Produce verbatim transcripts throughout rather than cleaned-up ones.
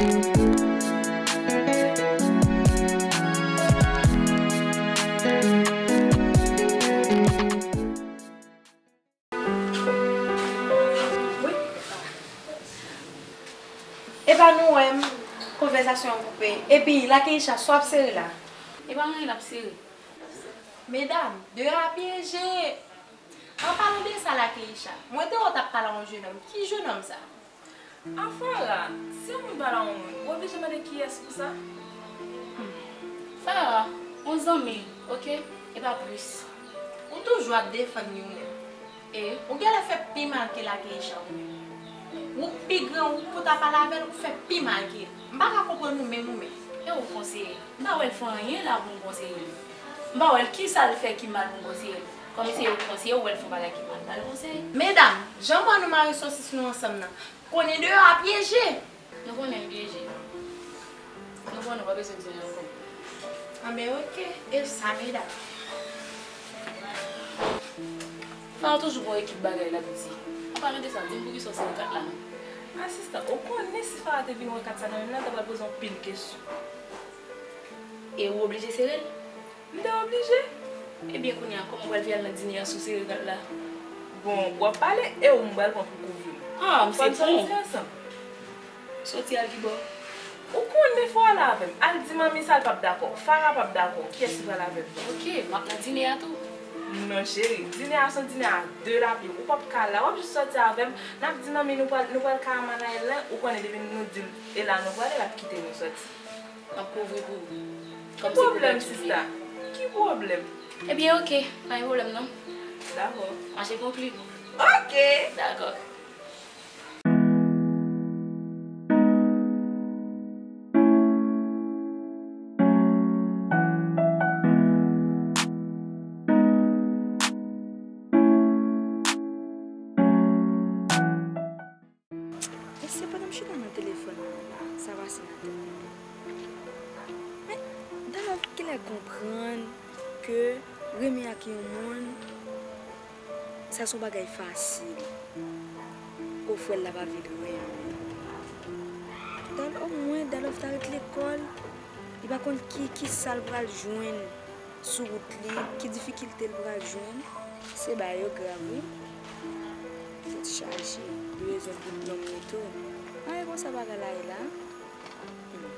Epa nou wè m, konvèsasyon an koupe. Epi, Lakeisha, sa w ap sere la? E pa anyen l ap sere. Medam, deyò a pyeje. An palan de sa, Lakeisha, mwen te wè w t ap pale a yon jenòm. Ki jenòm sa? A Farah, si yon moun pale a yon moun, ou oblije mande kiyès pou sa? Farah, yon zanmi, oke? E pa plis. Ou toujou ap defann li ou menm. E? Ou genlè fè pi mal ke Lakeisha ou menm. Ou pi gran, ou pou ta pale avè l, ou fè pi mal ke l. M pa ka konprann ou menm, ou menm. E ou konseye? M pa wè l fè anyen la pou m konseye l. M pa wè l kisa l fè ki mal pou m konseye l. Kòm se ou konseye, ou wè l fè yon bagay ki mal, ba l konsèy. Medam, jan m wè nou mare sosis nou ansanm nan, konnen deyò a pyeje. Nou konnen l pyeje. Nou konnen, w pa bezwen di anyen ankò. Anben, oke. E sa, medam? Fè toujou gon ekip bagay la, piti. An palan de sa, di m poukisa w sere kat la, non? Asistan, ou konnen si Farah te vin wè kat sa nan men m, l ta pral poze yon pil kesyon. E ou oblije sere l? M te oblije. Ebyen, kounye a, kòman w pral fè al nan dine a si w sere kat la? Bon, w ap pale, e ou m pral pran pou kouvri m. Ah, m se pon. Fò n sòti ansanm. Sòti al kibò? Ou konnen fò w al avè m. Al di manmi sa, l p ap dakò. Farah p ap dakò. Kiyès ki pral avè m? Oke, m ap nan dine a tou. Non, cheri, dine a se yon dine a de lapli. Ou p ap ka al la. W ap jis sòti avè m. N ap di manmi nou pral, nou pral Cayman Island. Ou konnen depi nou di l e la nou prale, l ap kite nou sòti. M ap kouvri pou ou. Kòm se pwoblèm, sista? Ki pwoblèm? Ebyen, oke, pa gen pwoblèm non. Dakò. Mache konkli. Oke. Dakò. E se pandan m chita nan telefòn nan la, sa pase nan tèt mwen. Men, Dalòv genlè konprann ke renmen ak yon moun, sa se yon bagay fasil. Ofè l la pa vle l renmen. Dalòv, omwen, Dalòv ta ret lekòl, li pa konn ki, ki sa l pral jwenn sou wout li, ki difikilte l pral jwenn, se bagay yo grav, wi. Tèt chaje, li bezwen bout nonm li tou. Anyen konsa bagay la ye la. Hmm.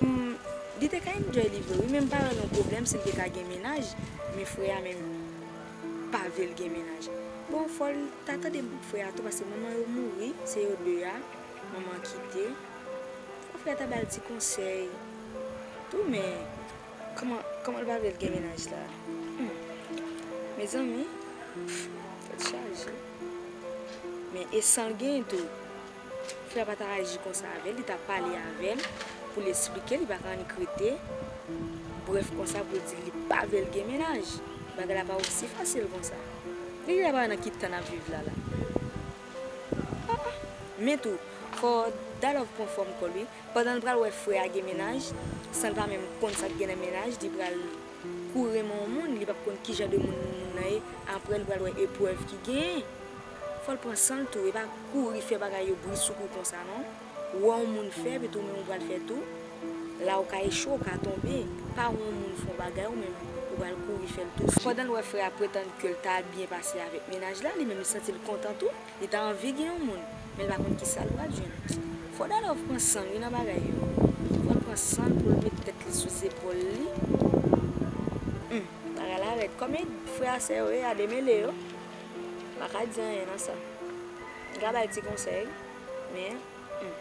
Hmm, li te ka enjoy li vre, wi, men m pa wè l yon pwoblèm si l te ka gen mennaj, men frè a menm pa vle l gen mennaj. Bon, fò l ta tande frè a tou, paske manman yo mouri, se yo de a, manman an kite. Fò frè a ta ba l ti konsèy tou, men kòman, kòman l pa vle l gen mennaj la? Hmm. Mezanmi, tèt chaje. Men e san l genyen tou, frè a pa ta aji konsa avè l, li ta pale avè l pou l esplike l, li pa ka annik rete brèf konsa pou l di l li pa vle l gen mennaj. Bagay la pa osi fasil konsa. Li genlè pa wè nan ki tan n ap viv la la. Ah, ah. Men tou, fò Dalòv pran fòm kò l wi. Pandan l pral wè frè a gen mennaj, san l pa menm konn sa k gen nan mennaj, li pral kouri renmen yon moun, li p ap konn ki jan de moun moun nan ye, apre l pral wè eprèv ki genyen. Fò l pran san l tou, e pa kouri fè bagay yo bri sou kou konsa non. Wè yon moun fè, epi tou menm ou pral fè tou. La ou ka echwe, ou ka tonbe. Pa wè yon moun fè yon bagay, ou menm ou pral kouri fè l tou. Pandan l wè frè a pretann ke l ta byen pase avèk mennaj la, li menm li santi l kontan tou. Li ta anvi gen yon moun, men l pa konn kisa l pral jwenn. Fò Dalòv pran san l wi nan bagay yo. Fò l pran san l pou l met tèt li sou zepòl li. Hum, bagay la rèd. Kòm e frè a sè yo ye a, demele yo. M pa ka di anyen nan sa. M ka ba l ti konsèy, men, hum.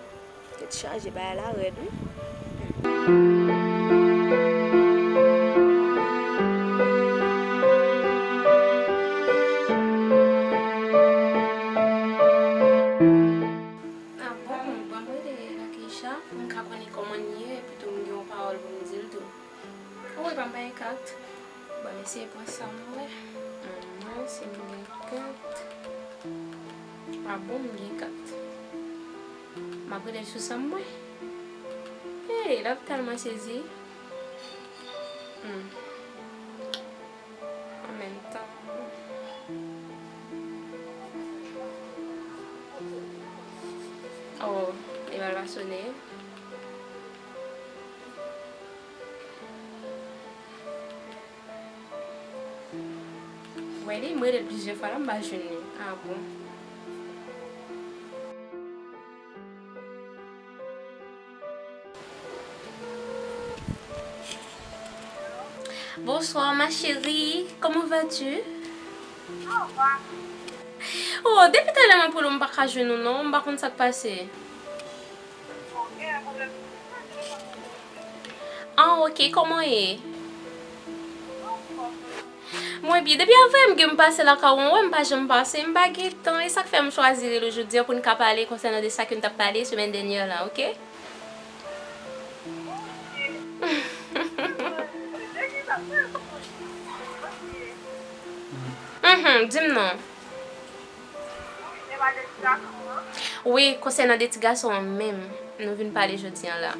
Tèt chaje, bagay la rèd wi. Ah bon, bon, m rele Lakeisha pou m ka konnen kòman l ye, epi tou m gen yon pawòl pou m di l tou. Ou wè pa m pa gen kat. Bon, m eseye pran sa m wè. Mwen, si m gen kat. A bon, m gen kat. M ap rele l sou sa m wè. Hey, l ap tèlman sezi. Hmm. An menm tan. Oh, Li pa l pa sone. Wè li, m rele l plizyè fwa la, m pa jwenn li. Ah bon. Bonsoir ma chérie, comment vas-tu? Oh, depi talè m ap rele w, m pa ka jwenn ou non, m pa konn sa k pase. Ah, ok, kòman w ye? Mwen byen, depi avè m gen m pase lakay ou, w wè m pa janm pase, m pa gen tan, e sa k fè m chwazi rele w jodi a pou n ka pale konsènan de sa ke n t ap pale semèn dènyè la, ok? Mhm, di m non. Wi, konsènan de ti gason an menm, nou vin pale jodi a la.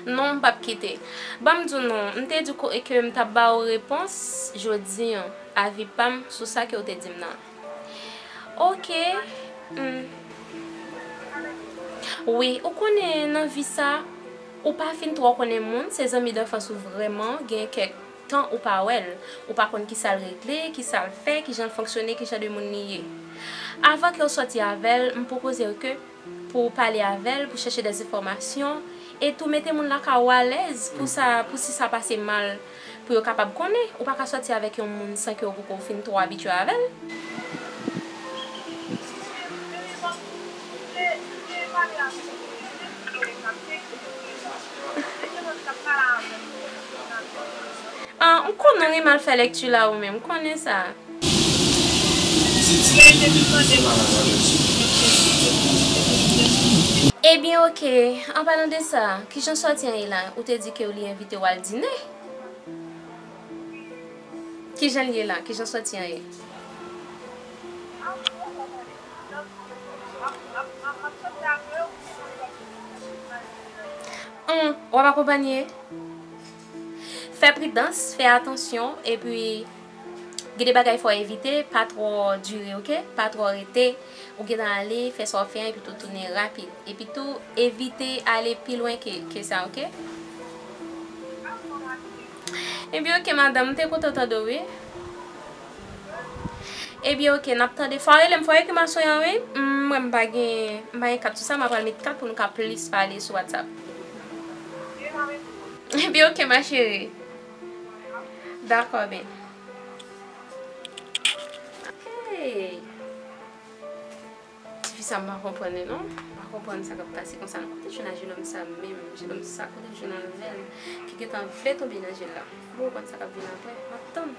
Non, m p ap kite. Ban m di w non, m te di w ke m t ap ba w repons jodi a, avi pa m sou sa ke w te di m nan. Ok. Hmm. Wi, ou konnen nan vi sa, ou pa fin twò konnen moun, se zanmi danfans ou vrèman, gen kèk tan ou pa wè l, ou pa konn kisa l regle, kisa l fè, kijan l fonksyone, kijan de moun li ye. Avan ke w sòti avè l, m pwopoze w ke pou w pale avè l, pou chèche dèzenfòmasyon, e tou mete moun lakay ou alèz pou sa, pou si sa pase mal, pou yo kapab konnen. Ou pa ka sòti avèk yon moun san ke w poko fin twò abitye avè l. Ah, m konnen w renmen al fè lèkti la ou menm, m konnen sa. Ebyen, ok. An palan de sa, kijan sòti an ye la? Ou te di ke w li envite w al dine. Kijan l ye la? Kijan sòti an ye? Hum, w ap akonpanye? Fè pridans, fè atansyon, epi gen de bagay fò evite, pa twò dire, ok? Pa twò rete, ou gentan ale, fè sa w fè an, epi tou tounen rapid. Epi tou, evite ale pi lwen ke, ke sa, ok? Ebyen, ok, madanm, m te kontan tande w, wi. Ebyen, ok, n ap tande. Fò w rele m, fò w ekri m aswè an, wi. M, mwen, m pa gen, m pa gen kat sou sa, m apral met kat pou nou ka plis pale sou WhatsApp. Ebyen, ok, ma chérie. Dakò, ben. Hey! Tifi sa, m pa konprann li non. M pa konprann sa k ap pase konsa non. Kote l jwenn ak jenòm sa menm? Jenòm sa, kote l jwenn avè l? Ki gentan vle tonbe nan je l la. M pa konprann sa k ap vin apre. M ap tann.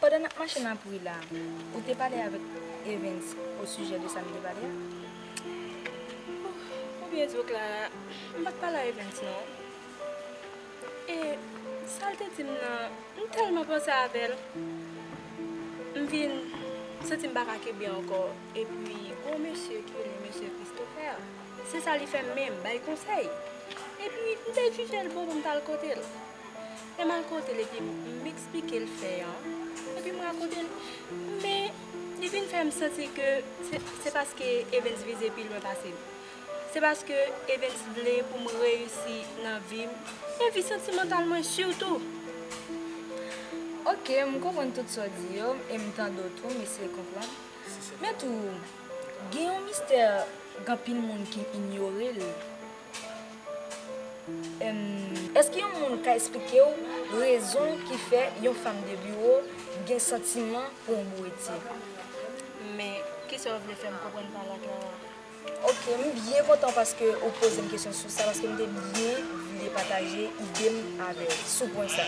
Pandan n ap mache nan ri la, ou te pale avèk Evens osijè de sa m te pale a? Pou byen di w, Clara, m pa t pale a Evens non. E sa l te di m nan, m tèlman panse avè l, m vin santi m pa ka kenbe ankò. Epi, gon mesye ki rele mesye Christopher, se sa li fè m menm, bay konsèy. Epi, m te jije l bon pou m t al kote l. Lè m al kote l epi m eksplike l fè an, epi m rakonte l. Men, li vin fè m santi ke se, se paske Evens vize pi lwen pase m. Se paske Evens vle pou m reyisi nan vi m, men vi santimantal mwen sitou. Ok, m konprann tout sa w di yo, e m tande w tou, m eseye konprann. Men tou, gen yon mistè Gen anpil moun ki inyore l. Em, èske yon moun ka eksplike w rezon ki fè yon fanm de biwo gen santiman pou yon bouretye? Men, kisa w vle fè m konprann pa la, Clara? Ok, m byen kontan paske ou poze m kesyon sou sa, paske m te byen vle pataje ide m avè w sou pwen sa.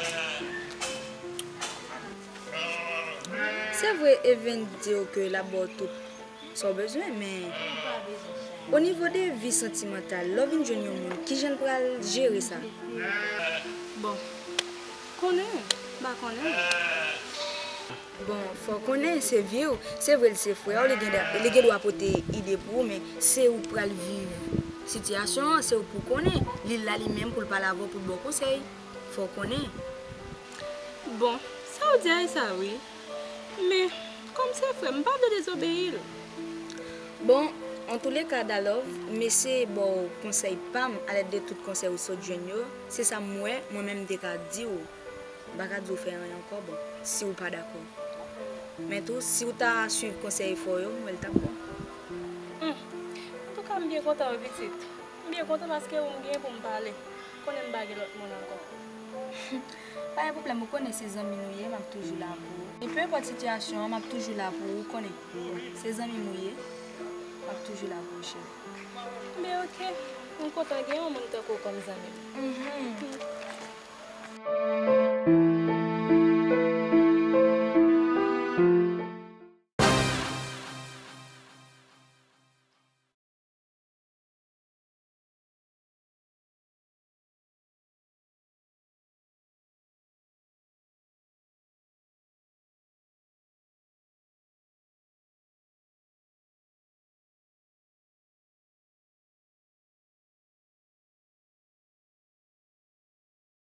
Se vre, Even di w ke l ap ba w tout sa w bezwen, men o nivo de vi santimantal, lè w vin jwenn yon moun, kijan l pral jere sa? Bon, konnen, m pa konnen. Bon, fò w konnen, se vi w. Se vre, l se frè w, li gen, li gen dwa pote ide pou ou, men se ou k pral viv sitiyasyon an, se ou pou konnen. Li la li menm pou l pale avè w, pou l ba w konsèy. Fò w konnen. Bon, sa w di a e sa wi. Men, kòm se frè m, m pa vle dezobeyi l. Bon, antouleka, Dalove, m eseye ba w konsèy pa m alèd de tout konsèy ou sot jwenn yo. Se sa m wè, mwen menm m te ka di w. M pa ka di w fè anyen ankò, bon, si w pa dakò. Men tou, si w ta swiv konsèy frè w yo, m wè l t ap bon. Hmm. Antouka, m byen kontan wi, pitit. M byen kontan paske ou m gen pou m pale. Konnen m pa gen lòt moun ankò. Pa gen pwoblèm, ou konnen se zanmi nou ye, m ap toujou la pou ou. E pe enpòt sitiyasyon an, m ap toujou la pou ou, ou konnen. Se zanmi m ou ye, m ap toujou la pou ou, cheri. Men ok, m kontan gen yon moun tankou w kòm zanmi m. Mhm.